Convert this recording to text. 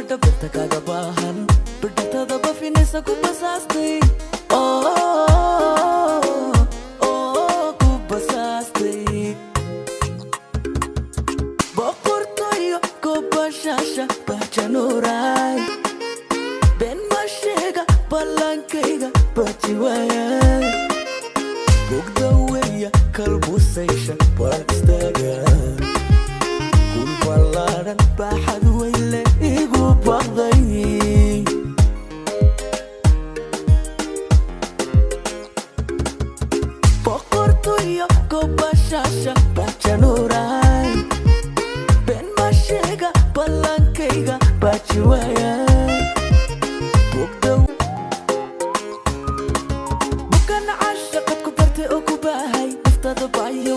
Jacaylka birta kaga baahan, bidhatada bafinaysa ku basaastay, oh, ku basaastay. Boqortoyo gobashaasha bajanuuray, been ma sheega, ballankayga baji waayay. Bogdaweya kalbusaysha waan istaaga, gul ballaaran baaxad weyle igu baqday. Boqortoyo gobashaasha bajanuuray, been ma sheega, ballankayga baji waayay.